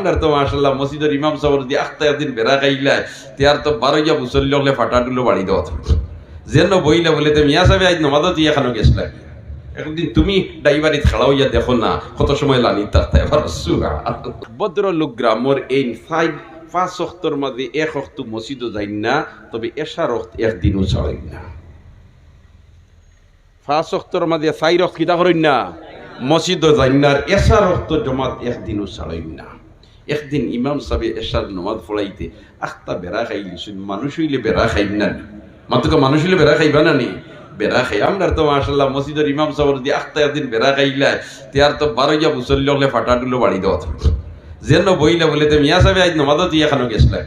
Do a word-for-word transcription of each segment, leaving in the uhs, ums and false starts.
আর তো মাশাআল্লাহ, মসজিদর ইমাম সাব যদি আখতা একদিন বেড়া খাইলা, তে আর তো বারইয়া মুসল্লি অকলে ফাটা টুলো বাড়ি দেওয়া থাকবে। যেন বইলা বলে, "তে মিয়া সাবে আইজ নমাজো তুই এখানো গেছলা?" একদিন তুমি ড্রাইভারিত খাড়া অইয়া দেখো না, কত সময় লানি থাকতা এবার। সুবহানাল্লাহ। ভদ্রলোক গ্রামর এই ফাইভ, পাঁচ অক্তর মাঝে এক অক্ত মসজিদো যাইন না, তবে এশার অক্ত একদিনও ছাড়ইন না। পাঁচ অক্তর মাঝে চাইর অক্ত কিতা করইন না? মসজিদো যাইন না, আর এশার অক্ত জমাত একদিনও ছাড়ইন না। একদিন ইমাম সাবে এশার নমাজ পড়াইতে আখতা বেড়া খাইলিছইন, মানুষ অইলে বেড়া খাইন না নি? মাতুকা মানুষ অইলে বেড়া খাইবা না নি? বেড়া খাই। আমরার তো মাশাআল্লাহ মসজিদর ইমাম সাব যদি আখতা একদিন বেড়া খাইলা, তে আর তো বারইয়া মুসল্লি অকলে ফাটা টুলো বাড়ি দেওয়া থাকবে। যেন বইলা বলে, "তে মিয়া সাবে আইজ নমাজো তুই এখানো গেছলা?"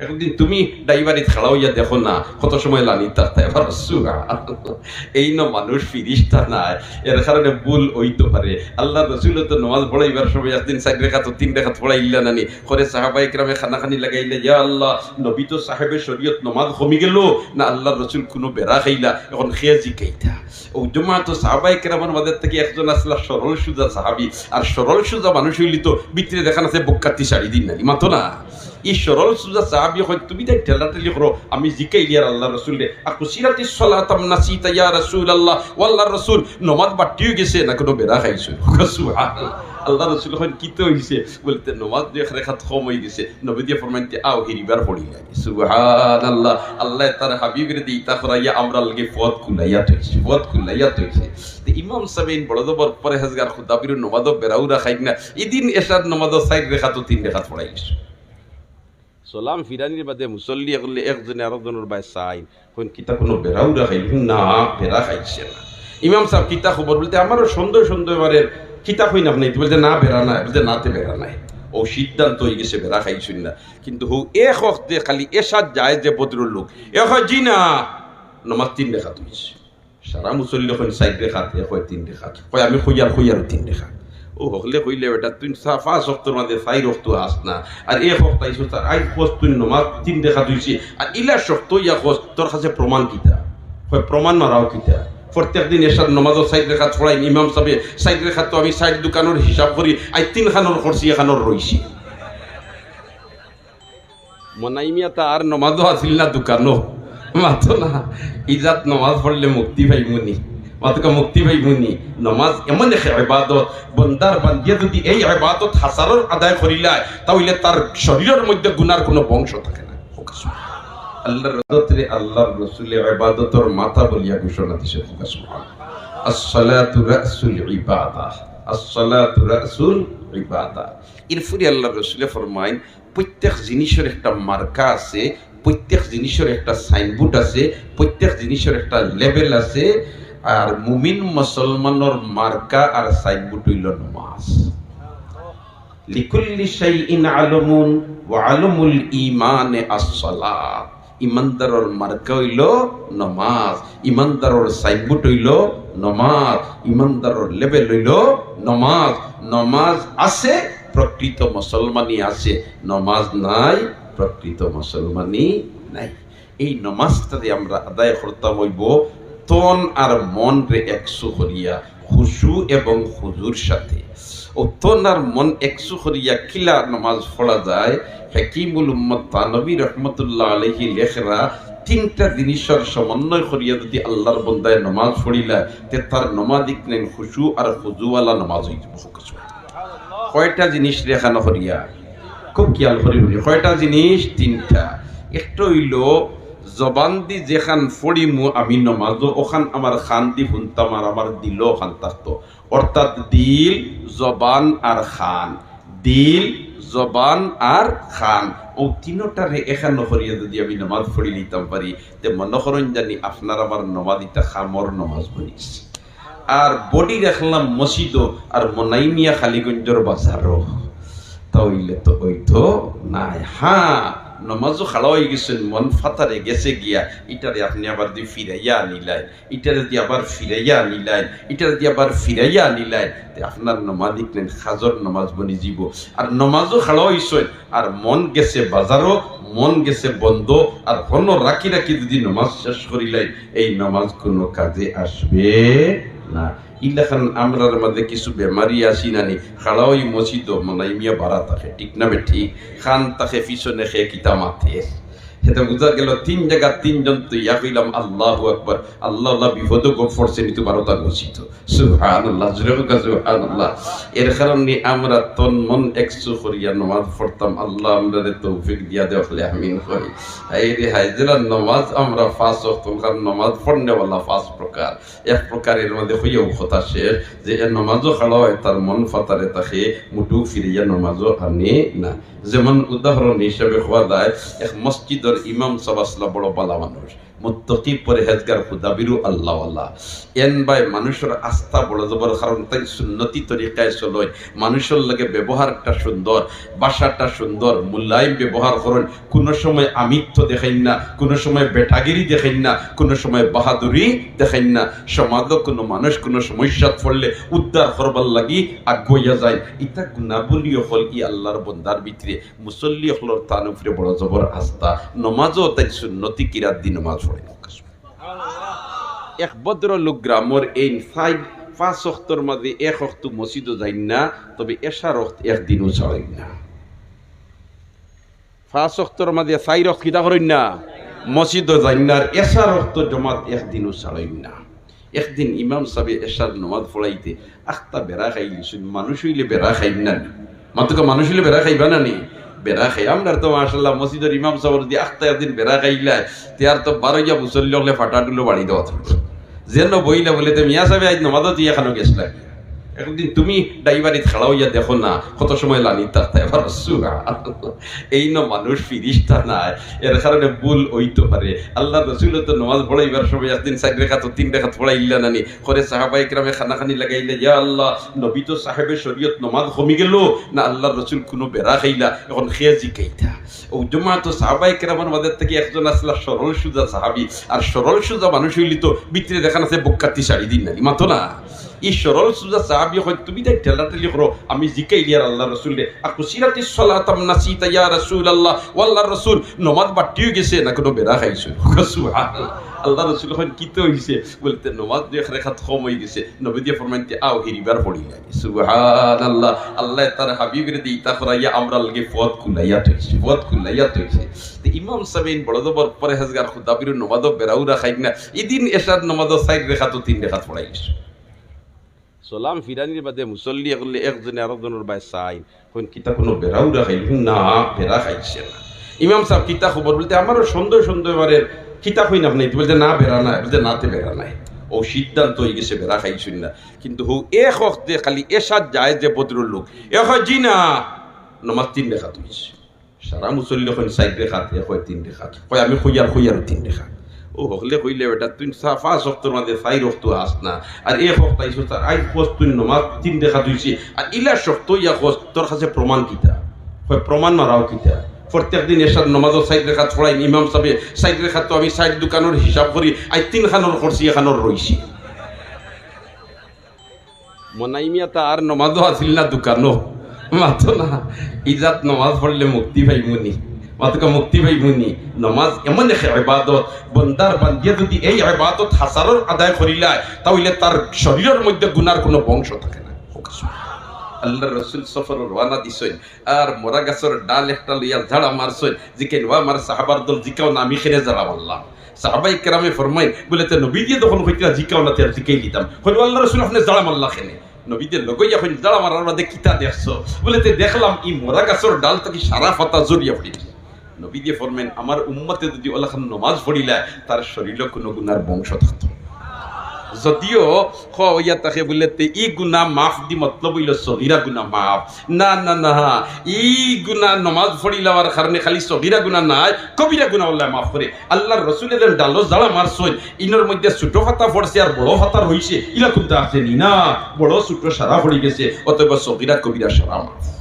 একদিন তুমি ড্রাইভারিত খাড়া অইয়া দেখো না, কত সময় লানি থাকতা এবার। সুবহানাল্লাহ। এই ন মানুষ ফিরিস্তা নায়, এর কারণে ভুল অইতো পারে। আল্লার রসুল তো নমাজ পড়াইবার সময় একদিন চাইর রেখাত, তিন রেখাত পড়াইলা না নি? করে সাহাবায়ে কেরামে কানাকানি লাগাইলা, "ইয়া আল্লাহ, নবী তো সাহেবে শরীয়ত, নমাজ কমি গেল না আল্লার রসুল কুনু বেড়া খাইলা, এখন কে জিকাইতা?" ও জমাত তো সাহাবায়ে কেরামর মাঝে থাকি একজন আছলা সরল সুজা সাহাবী, আর সরল সুজা মানুষ অইলে তো ভিতরে দেখান আছে বুক কাটি ছাড়ি দিন না নি, মাতো না? ই সরল সুজা সাহাবী কইন, "তুমি তাই ঠেলাঠেলি করো, আমি জিকাইলি আর আল্লার রসুলরে, আকুসিরাতিস সালাতু আম নাসিতা ইয়া রাসূলুল্লাহ, ও আল্লার রসুল, নমাজ বাট্টি অইগেছে না কুনু বেড়া খাইছো?" সুবহানাল্লাহ। আল্লার রসুল কইন, "কিতা অইছে?" বলতে, "নমাজ দুই এক রেখাত কম অইগেছে।" নবীজিয়ে ফরমাইন তে, "আও, হিরিবার পড়িলাই।" সুবহানাল্লাহ। আল্লায় তার হাবিবরে দি ইতা করাইয়া আমরার লাগি পথ খুলাইয়া থইছে, পথ খুলাইয়া থইছে। তে ইমাম সাবে ইন বড় জবর পরেজগার, খুদাবিরু, নমাজো বেড়াউরা খাইন না। ইদিন এশার নমাজো চাইর রেখাত, তিন রেখাত পড়াইলিছইন। সালাম ফিরানির বাদে মুসল্লি অকলে একজনে আরকজনর বায় চাইন, কইন, "কিতা কুনু বেড়াউরা খাইল?" "না, বেড়া খাইছে না।" ইমাম সাব, "কিতা খবর?" বলতে, "আমারও সন্দেহ সন্দেহ বারের।" "কিতা কইন আপনে?" বলতে, "না, বেড়া নাই।" বলতে, "না, তে বেড়া নাই।" ও সিদ্ধান্ত অইগেছে, বেড়া খাইছইন না। কিন্তু হউ এক অক্তে খালি এশার যায় যে ভদ্রলোক, এ কয়, "জি না, নমাজ তিন রেখাত অইছে।" সারা মুসল্লি কইন চাইর রেখাত, এ কয় তিন রেখাত। কয়, "আমি কইয়ার, কইয়ার তিন রেখাত।" ও হকলে কইলে, "বেটা, তুই সা-, পাঁচ অক্তর মাঝে চাইর অক্ত আস না, আর এক অক্ত আইছস, আর আইজ কস তুই নমাজ তিন রেখাত অইছে, আর ইলা শক্ত ইয়া কস, তোর কাছে প্রমাণ কিতা?" কয়, "প্রমাণ মারাও কিতা? প্রত্যেক দিন এশার নমাজো চাইর রেখাত পড়াইন ইমাম সাবে, চাইর রেখাত তো আমি চাইর দোকানর হিসাব করি, আইজ তিন খানর করছি, এখানর রইছি।" মনাই মিয়া তা আর নমাজও আছিল না দোকানো। মাতো না, ইজাত নমাজ পড়লে মুক্তি পাইমুনি। মাতকা মুক্তি পাইমুনি। নমাজ এমন এক ইবাদত, বন্দার বান্দিয়ে যদি এই ইবাদত হাজারর আদায় করিলায়, তাহলে তার শরীরর মধ্যে গুনার কোনো বংশ থাকে না। আল্লাহর ইবাদতরে আল্লাহর রসুলে ইবাদতর মাথা বলিয়া ঘোষণা দিছে। সুবহানাল্লাহ। আসসালাতু রাসুল ইবাদা, আসসালাতু রাসুল ইবাদা। এরপরে আল্লাহর রসুলে ফরমাইন, প্রত্যেক জিনিসর একটা মার্কা আছে, প্রত্যেক জিনিসর একটা সাইনবোর্ড আছে, প্রত্যেক জিনিসর একটা লেবেল আছে। আর মুমিন মুসলমানর মার্কা আর সাইনবোর্ড অইলো নমাজ। লিকুল্লি শাইইন আলামুন ওয়া আলামুল ঈমানে আসসালাত। ইমানদারর মার্কা অইলো নমাজ, ইমানদারর সাইনবোর্ড অইলো নমাজ, ইমানদারর লেবেল অইলো নমাজ। নমাজ আছে, প্রকৃত মুসলমানি আছে, নমাজ নাই, প্রকৃত মুসলমানি নাই। এই নমাজটা যে আমরা আদায় করতাম অইবো তন আর মনরে একসু করিয়া, খুশু এবং খুজুর সাথে। ও তন আর মন একসু করিয়া কিলা নমাজ পড়া যায়? হাকিমুল উম্মত থানবী রহমতুল্লাহ আলাইহি লেখরা, তিনটা জিনিসর সমন্বয় করিয়া যদি আল্লাহর বন্দায় নমাজ পড়িলা, তে তার নমাজ ইকনাইন খুশু আর খুজুওয়ালা নমাজ অইযিবো। কয়টা জিনিস রেখানো করিয়া? খুব খেয়াল করি হুনি। কয়টা জিনিস? তিনটা। একটা অইলো, জবান দি যেখান পড়িমু আমি নমাজো, ওখান আমার কান দি হুনতাম আর আমার দিলো ওখান থাকতো। অর্থাৎ দিল, জবান আর কান। দিল, জবান আর কান, ও তিনোটারে এখানো করিয়া যদি আমি নমাজ পড়ি নিতাম পারি, তে মনো করইন জানি আপনার আমার নমাজ ইটা কামর নমাজ বনিছে। আর বডি রাখলাম মসজিদো, আর মনাই মিয়া কালীগঞ্জর বাজারো, তা অইলে তো অইতো নায়। হ্যাঁ, নমাজো খাড়া অইগেছইন, মন ফাতারে গেছে গিয়া, ইটারে আপনে আবার দি ফিরাইয়া আনিলাইন, ইটারে দি আবার ফিরাইয়া আনিলাইন, ইটারে দি আবার ফিরাইয়া আনিলাইন, তে আপনার নমাজ ইকনাইন কাজর নমাজ বনিযিবো। আর নমাজো খাড়া অইছইন, আর মন গেছে বাজারো, মন গেছে বন্দো, আর হনো রাখি রাখি যদি নমাজ শেষ করিলাইন, এই নমাজ কোনো কাজে আসবে না। ইলাখান আমরার মাঝে কিছু বেমারি আছি নানি, খাড়া অই মসজিদো মনাই মিয়া বারা থাকে, ঠিক না বেঠিক? খান থাকে পিছনে খে কিতা মাতে। হেতে বুঝা গেল তিন জাগা তিনজন তো ইয়া কইলাম আল্লাহু আকবার, আল্লাহ আল্লাহ বিপদো গপ পড়ছে নি তো বারোটা গছিত। সুবহানাল্লাহ, জোরে কউক্কা সুবহানাল্লাহ। এর কারণে আমরা তন মন একসু করিয়া নমাজ পড়তাম, আল্লাহ আমরারে তৌফিক দিয়া দেও, খালি আমিন কই। এই রে হায়, যেলা নমাজ আমরা পাঁচ ওয়াক্ত, কারণ নমাজ পড়নেওয়ালা পাঁচ প্রকার। এক প্রকারের মাঝে কইয়াও কথা শেষ, যে এ নমাজও খাড়া অয়, তার মন ফাতারে থাকে, মুটু ফিরিয়া নমাজও আনে না। যেমন উদাহরণ হিসাবে কওয়া যায়, এক মসজিদর ইমাম সাব আছলা বড় বালা মানুষ, মুত্তাকি পরহেজগার খুদাবিরু আল্লাহওয়ালা। এন বায় মানুষর আস্থা বড় জবর, কারণ তাইন সুন্নতি তরিকায় চলইন, মানুষর লগে ব্যবহারটা সুন্দর, ভাষাটা সুন্দর, মুলায়েম ব্যবহার করইন, কুনু সময় আমিত্ব দেখাইন না, কুনু সময় বেটাগিরি দেখাইন না, কুনু সময় বাহাদুরি দেখাইন না। সমাজো কুনু মানুষ কুনু সমস্যাত পড়লে উদ্ধার করবার লাগি আগুয়াইয়া যাইন। ইতা গুণাবলী অকল ই আল্লাহর বন্দার ভিতরে, মুসল্লি অকলর তান উপরে বড় জবর আস্থা। নমাজও তাইন সুন্নতি কিরাত দি নমাজ পড়ইন। এক ভদ্রলোক গ্রামর এইন চাইর পাঁচ ওয়াক্তর মাঝে এক ওয়াক্ত মসজিদো যাইন না, তবে এশার ওয়াক্ত একদিনও ছাড়ইন না। পাঁচ ওয়াক্তর মাঝে চাইর ওয়াক্ত কিতা করইন না? মসজিদো যাইন না, আর এশার ওয়াক্ত জমাত একদিনও ছাড়ইন না। একদিন ইমাম সাবে এশার নমাজ পড়াইতে আখতা বেড়া খাইলিছইন, মানুষ অইলে বেড়া খাইন না নি? মাতুক্কা, মানুষ অইলে বেড়া খাইবা না নি? বেড়া খাই। আমরার তো মাশাআল্লাহ মসজিদর ইমাম সাব যদি আখতা একদিন বেড়া খাইলায়, তে আর তো বারইয়া মুসল্লি অকলে ফাটা টুলো বাড়ি দেওয়া থাকতো। যেন বইলা বলে, "তে মিয়া সাবে আইজ নমাজো তুই এখানো গেছলা?" একদিন তুমি ড্রাইভারিত খাড়া অইয়া দেখো না, কত সময় লানি থাকতে আবার সুরা। এইন মানুষ ফিরিস্তা নায়, এর কারণে ভুল অইতো পারে। আল্লাহর রসুল তো নমাজ পড়াইবার সময় একদিন চাইর রেখাত, তিন রেখাত পড়াইলা নানি, করে সাহাবায়ে কেরামে খানাখানি লাগাইলা, "ইয়া আল্লাহ, নবী তো সাহেবে শরীয়ত, নমাজ কমি গেল না আল্লাহর রসুল কুনু বেড়া খাইলা, এখন খে জিকাইতা।" ও জমাত তো সাহাবায়ে কেরামর মাঝে থাকি একজন আছলা সরল সুজা সাহাবী, আর সরল সুজা মানুষ অইলে তো ভিতরে দেখান আছে বুক কাত্তি ছাড়ি দিন নানি, মাতো না? ই সরল সুজা সাহাবী কইন, "তুমি তাই ঠেলাঠেলি করো, আমি জিকাইলিয়ার আল্লাহর রসুলরে, আকুসিরাতিস সালাতু আম নাসিতা ইয়া রাসূলুল্লাহ, ও আল্লাহর রসুল, নমাজ বাট্টি অই গেছে না কুনু বেড়া খাইছো?" সুবহানাল্লাহ। আল্লাহর রসুল কইন, "কিতা অইছে?" বলতে, "নমাজ দুই এক রেখাত কম অই গেছে।" নবী দিয়া ফরমাইন তে, "আও, হিরিবার পড়িলাই।" সুবহানাল্লাহ। আল্লায় তার হাবিবরে দি ইতা করাইয়া আমরার লাগি পথ খুলাইয়া থইছে, পথ খুলাইয়া থইছে। তে ইমাম সাবে এইন বড় জবর পরহেজগার খুদাবিরু নমাজো বেড়াউরা খাইন না। ইদিন এশার নমাজো চাইর রেখাত তিন রেখাত পড়াইলিছইন। সালাম ফিরানির বাদে মুসল্লি অকলে একজনে আরকজনর বায় চাইন, কইন, "কিতা কুনু বেড়াউরা খাইল?" "না, বেড়া খাইছে না।" ইমাম সাব, "কিতা খবর?" বলতে, "আমারও সন্দেহ সন্দেহ মারে, কিতা কইন আপনে?" বলতে, "না, বেড়া নাই।" বলতে, "না, তে বেড়া নাই।" ও সিদ্ধান্ত অই গেছে, বেড়া খাইছইন না। কিন্তু হউ এক ওয়াক্তে খালি এশাত যায় যে ভদ্রলোক, এ কয়, "জি না, নমাজ তিন রেখাত অইছে।" সারা মুসল্লি কইন, "চাইর রেখাত", এ কয়, "তিন রেখাত।" কয়, "আমি কইয়ার, কইয়ার তিন রেখাত।" ও হকলে কইলে, "বেটা, তুই সা-, পাঁচ ওয়াক্তর মাঝে চাইর ওয়াক্ত আস না, আর এক ওয়াক্ত আইছস, আর আইজ কস তুই নমাজ তিন রেখাত অইছে, আর ইলা শক্ত অইয়া কস, তোর কাছে প্রমাণ কিতা?" কয়, "প্রমাণ মারাও কিতা? প্রত্যেক দিন এশার নমাজো চাইর রেখাত পড়াইন, ইমাম সাবে চাইর রেখাত, তো আমি চাইর দোকানর হিসাব করি, আইজ তিন খানর করছি, এখানর রইছে।" মনাই মিয়া তা আর নমাজও আছিল না দোকানো। মাতো না, ইজাত নমাজ পড়লে মুক্তি পাইমুনি। মাতুক্কা মুক্তি পাইমুনি। নমাজ এমন এক ইবাদত, বন্দার বান্দিয়ে যদি এই ইবাদত হাজারর আদায় করিলায়, তাহলে তার শরীরর মধ্যে গুনার কোনো বংশ থাকে না। আল্লাহর রসুল সফর রওয়ানা দিছইন, আর মরা গাছর ডাল একটা লইয়া ঝাড়া মারছইন, জিকাইন, "ও আমার সাহাবার দল, জিকাও না, আমি কেনে ঝাড়া মারলাম?" সাহাবায়ে কেরামে ফরমাইন, বলে, "তে নবী দিয়ে তখন কইতরা জিকাও না, তে আর জিকাই দিতাম।" কইল, "আল্লাহর রসুল, আপনে ঝাড়া মারলা কেনে?" নবী দিয়ে লগইয়া কইন, "ঝাড়া মারার বাদে কিতা দেখছো?" বলে, "তে দেখলাম ই মরা গাছর ডাল থাকি সারা পাতা ঝরিয়া পড়ি।" নবী দিয়ে ফরমাইন, "আমার উম্মতে যদি অলাখান নমাজ পড়িলায়, তার শরীরো কোনো গুনার বংশ থাকতো না।" যদিও কওয়া অইয়া থাকে বলে, তে ই গুনা মাফ দি মতলব অইল সগিরা গুনা মাফ। না, না, না, ই গুনা নমাজ পড়িলাওয়ার কারণে খালি সগিরা গুনা নায়, কবিরা গুনা আল্লায় মাফ করে। আল্লাহর রসুলে যেন ডালো ঝাড়া মারছইন, ইনর মধ্যে ছোট পাতা পড়ছে আর বড় পাতা রইছে, ইলা কুন্তা আছে নি? না, বড় ছোট সারা পড়ি গেছে, অতএব সগিরা কবিরা সারা মাফ।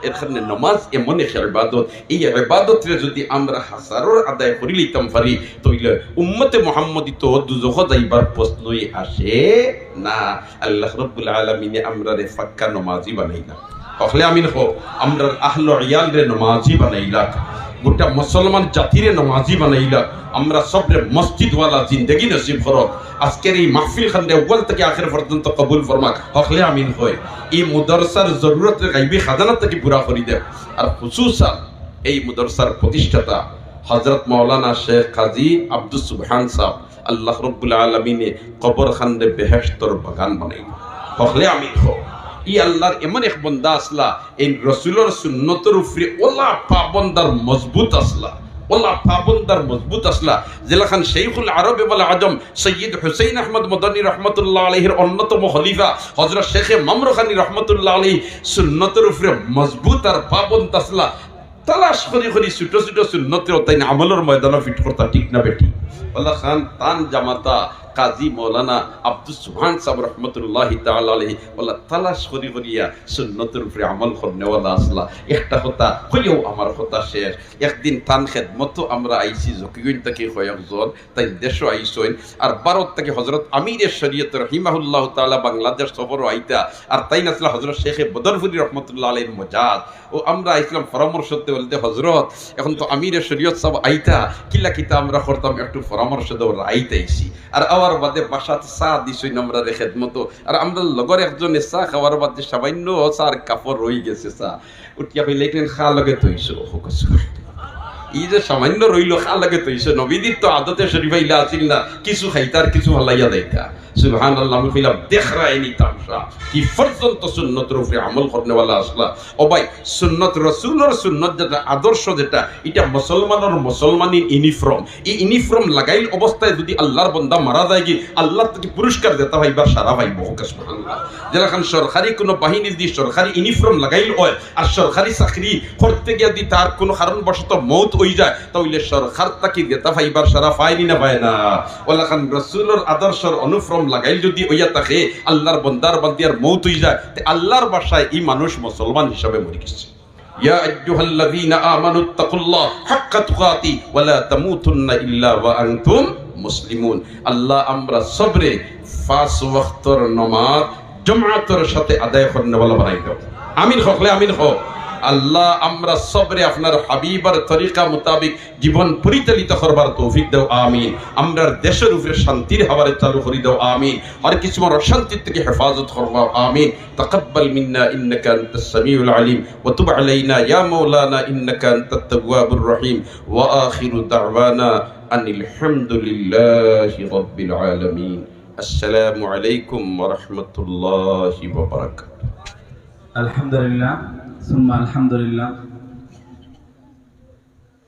এর কারণে নমাজ এমন এক ইবাদত, এই ইবাদতরে যদি আমরা হাজারর আদায় করি লইতাম পারি, তইলে উম্মতে মুহাম্মদী তো দুজখো যাইবার প্রশ্নই আসে না। আল্লাহ রাব্বুল আলামিনে আমরারে পাক্কা নমাজি বানাইলা। হকলে আমিন কও। আমরার আহলো ইয়ালরে নমাজি বানাইলাক, গোটা মুসলমান জাতিরে নমাজি বানাইলাক, আমরা সবরে মসজিদওয়ালা জিন্দেগি নসিব করো। আজকের এই মাহফিল খানরে আউয়াল থাকি আখের পর্যন্ত কবুল ফরমাক। হকলে আমিন কও। এই মুদরসার জরুরতরে গাইবি খাজানা থাকি পুরা করি দেও। আর খুসুসান এই মুদরসার প্রতিষ্ঠাতা হযরত মাওলানা শেখ কাজী আব্দুস সুবহান সাহেব, আল্লাহ রব্বুল আলামিনে কবর খানরে বেহেশতর বাগান বানাইবা। হকলে আমিন কও। ই আল্লাহর এমন এক বন্দা আছলা, এই রসুলর সুন্নতর উপরে অলা পাবন্দ আর মজবুত আছলা, অলা পাবন্দ আর মজবুত আছলা, যেলাখান শেখুল আরব ওয়াল আজম সৈয়দ হুসেন আহমদ মদনী রহমতুল্লাহ আলাইহির অন্যতম খলিফা হযরত শেখে মামরুখানী রহমতুল্লাহ আলাইহি সুন্নতর উপরে মজবুত আর পাবন্দ আছলা। তালাশ করি করি ছোট ছোট সুন্নতরে তাইন আমলর ময়দানো ফিট করতা, ঠিক না বেঠিক? অলাখান তান জামাতা কাজী মাওলানা আব্দুস সুবহান সাহেব রহমতুল্লাহি তাআলা আলাইহি অলা তালাশ করি করিয়া সুন্নতর উপরে আমল করনেওয়ালা আছলা। একটা কথা কইয়াউ আমার কথা শেষ। একদিন তান খেদমতো আমরা আইছি জকিগঞ্জ থাকি কয়েকজন, তাইন দেশো আইছইন। আর ভারত থাকি হযরত আমিরে শরীয়ত রহিমাহুল্লাহ তাআলা বাংলাদেশ সফরো আইতা, আর তাইন আছলা হযরত শেখে বদরপুরি রহমতুল্লাহ আলাইহির মজাজ। ও আমরা আইছলাম পরামর্শ দিতে, বলতে, "হযরত, এখন তো আমিরে শরীয়ত সাহেব আইতা, কিলা কিতা আমরা করতাম, একটু পরামর্শ দেও।" রাইত আইছি। আর আওয়ার বাদে বাসাত চা দিছইন আমরারে খেদমতো। আর আমরার লগর একজনে চা খাওয়ার বাদে সামান্য চার কাপড় রই গেছে চা। উঠিয়া কইলা, "ইখান কার লগে থইছো?" ই যে সামান্য রইলো, কার লগে থইছো? নবীজির তো আদতে শরীফা ইলা আছিল না, কিছু খাইতা আর কিছু ফালাইয়া যাইতা। সুবহানাল্লাহ। আমি কইলাম, "দেখরায়নি তামশা, কি পর্যন্ত সুন্নতর উপরে আমল করনেওয়ালা আছলা।" ও ভাই, সুন্নত, রসুলর সুন্নত যেটা, আদর্শ যেটা, ইটা মুসলমানর মুসলমানির ইউনিফর্ম। ই ইউনিফর্ম লাগাইল অবস্থায় যদি আল্লাহর বন্দা মারা যায়গি, আল্লাহ থাকি পুরস্কার দেতা পাইবার সারা পাইবো। কউক্কা সুবহানাল্লাহ। যেলাখান সরকারি কোনো বাহিনী যদি সরকারি ইউনিফর্ম লাগাইল অয়, আর সরকারি চাকরি করতে গিয়া যদি তার কোনো কারণবশত মউত অইযায়, তাইলে সরকার থাকি দেতা পাইবার সারা পায়নি না পায় না? অলাখান রসুলর আদর্শর অনুফর্ম লাগাইল যদি অইয়া থাকে, আল্লাহর বন্দার বান্দিয়ার মউত অইযায়, তে আল্লাহর ভাষায় ই মানুষ মুসলমান হিসাবে মরি গেছে। ইয়া আইয়ুহাল্লাযীনা আমানুত্তাকুল্লাহ হাক্কা তুকাতি ওয়া লা তামুতুন্না ইল্লা ওয়া আনতুম মুসলিমুন। আল্লাহ, আমরা সবরে পাঁচ ওয়াক্তর নামাজ জামাতর সাথে আদায় করনেওয়ালা বানাই দেও। আমিন কও, হকলে আমিন কও। আল্লাহ, আমরা সবরে আপনার হাবিবর তরিকা মোতাবিক জীবন পরিচালিত করবার তৌফিক দেও, আমিন। আমরার দেশর উপরে শান্তির হাওয়ারে চালু করি দেও, আমিন। হর কিসিমর অশান্তি থাকি হেফাজত করবাও, আমিন। তাকাব্বাল মিন্না ইন্নাকা আনতাস সামিউল আলিম ওয়া তুব আলাইনা ইয়া মাওলানা ইন্নাকা আনতাত তাওয়াবুর রহিম। ওয়া আখিরু দাওয়ানা আনিল হামদুলিল্লাহি রাব্বিল আলামিন। আসসালামু আলাইকুম ওয়া রাহমাতুল্লাহি ওয়া বারাকাতুহু। আলহামদুলিল্লাহ, সুম্মা আলহামদুলিল্লাহ।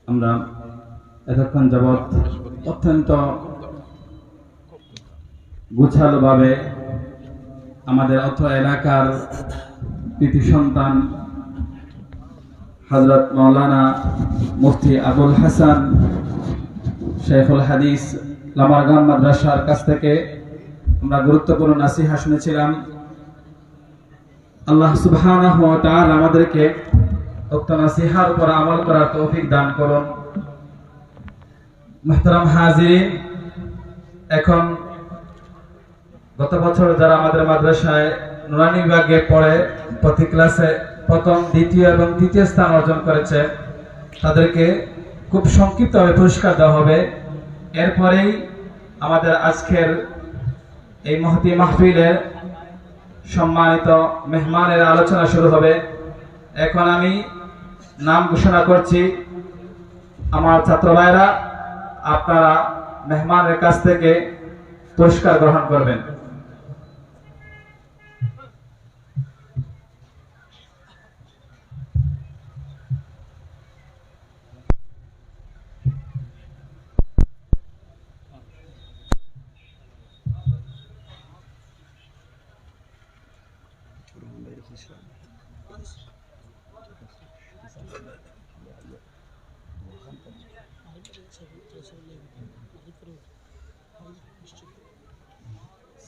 আমরা এতক্ষণ যাবৎ অত্যন্ত গোছালোভাবে আমাদের অত্র এলাকার কৃতি সন্তান হযরত মাওলানা মুফতি আবুল হাসান শেখুল হাদিস লামারগাম মাদ্রাসার কাছ থেকে আমরা গুরুত্বপূর্ণ নাসিহা শুনেছিলাম। আল্লাহ সুবহানাহু ওয়া তাআলা আমাদেরকে উক্ত নাসিহার উপর আমল করার তৌফিক দান করুন। মুহতারাম হাজিরিন, এখন গত বছর যারা আমাদের মাদ্রাসায় নুরানি বিভাগে পড়ে, প্রতি ক্লাসে প্রথম, দ্বিতীয় এবং তৃতীয় স্থান অর্জন করেছে, তাদেরকে খুব সংক্ষিপ্তভাবে পুরস্কার দেওয়া হবে। এরপরেই আমাদের আজকের এই মহতী মাহফিলের সম্মানিত মেহমানের আলোচনা শুরু হবে। এখন আমি নাম ঘোষণা করছি। আমার ছাত্র ভাইরা, আপনারা মেহমানের কাছ থেকে পুরস্কার গ্রহণ করবেন।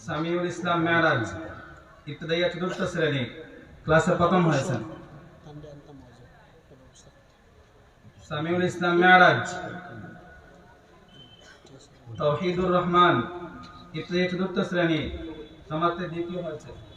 সামিউল ইসলাম মেরাজ, ইবতদাইয়া চতুর্থ শ্রেণী, ক্লাসে প্রথম হয়েছেন। সামিউল ইসলাম মেরাজ, তৌহিদুর রহমান, ইবতদাইয়া চতুর্থ শ্রেণী, জামাতে দ্বিতীয় হয়েছে।